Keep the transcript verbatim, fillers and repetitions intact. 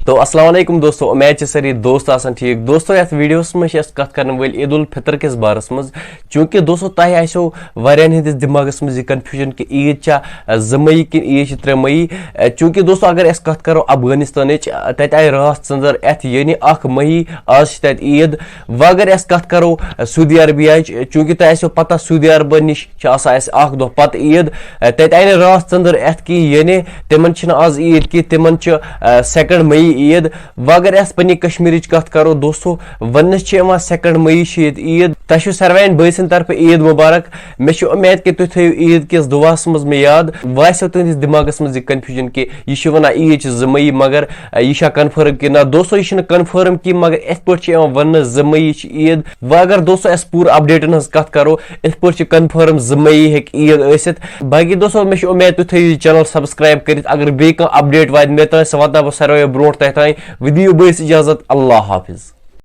تو السلام علیکم دوستو، امید چھِ سٲری دوست آسان ٹھیٖک۔ دوستو، یتھ ویڈیوس منٛز چھِ أسۍ کتھ کرن وٲلۍ عید الفطر کِس بارس منٛز۔ چوٗنٛکہِ دوستو، تۄہہِ آسیو واریاہن ہٕنٛدِس دٮ۪ماغس منٛز یہِ کنفیوجن کہِ عید چھا، آ، زٕ مئی کِنہٕ عید چھِ ترٛےٚ مئی۔ آ، چوٗنٛکہِ دوستو، اگر أسۍ کتھ کرو افغانستانٕچ، آ، تتہِ آیہِ راتھ ژٔنٛدٕر اتھِ، یعنی اکھ مئی، آز چھِ تتہِ عید۔ وۄنۍ اگر أسۍ کتھ کرو، آ، سعودی عربیاہٕچ، چوٗنٛکہِ تۄہہِ آسیو پتہ سعودی عربن نِش چھِ آسان اَسہِ اَکھ دۄہ پَتہٕ عیٖد۔ اَ، تَتہِ آیہِ نہٕ راتھ ژٔنٛدٕر یِتھ کِہیٖنۍ، یعنی تِمَن چھِنہٕ آز عیٖد کینٛہہ، تِمَن چھِ، اَ، سیکنڈ مئی عیٖد۔ وۄنۍ اگر أسۍ پنٛنہِ کشمیٖرٕچ کَتھ کَرو دوستو، وَننَس چھِ یِوان سیکنڈ مئی چھِ ییٚتہِ عیٖد۔ تۄہہِ چھُو ساروِیَن بٲے سٕنٛدِ طرفہٕ عیٖد مُبارک۔ مےٚ چھِ اُمید کہِ تُہۍ تھٲیِو عیٖد کِس دُعاہَس منٛز مےٚ یاد۔ وۄنۍ آسیو تُہٕنٛدِس دٮ۪ماغَس منٛز یہِ کنفیوجن کہِ یہِ چھِ وَنان عیٖد چھِ زٕ مئی، مگر، اَ، یہِ چھا کنفٲرٕم کِنہٕ نہ؟ دوستو، یہِ چھِنہٕ کنفٲرٕم کینٛہہ، مگر یِتھ پٲٹھۍ چھِ یِوان وَننہٕ زٕ مئی چھِ عیٖد۔ وۄنۍ اگر دوستو أسۍ پوٗرٕ اپڈیٹن ہٕنٛز کتھ کرو، یِتھ پٲٹھۍ چھِ کنفٲرم زٕ مئی ہیٚکہِ عیٖد ٲسِتھ۔ باقی دوستو، مےٚ چھِ اُمید تُہۍ تھٲیِو یہِ چینل سبسکرایب کٔرِتھ۔ اگر بیٚیہِ کانٛہہ اپڈیٹ واتہِ مےٚ تام، سۄ واتناو بہٕ ساروٕے برونٛٹھ تۄہہِ تام۔ وِدِ یِیِو بٲیِس اجازت، اللہ حافظ۔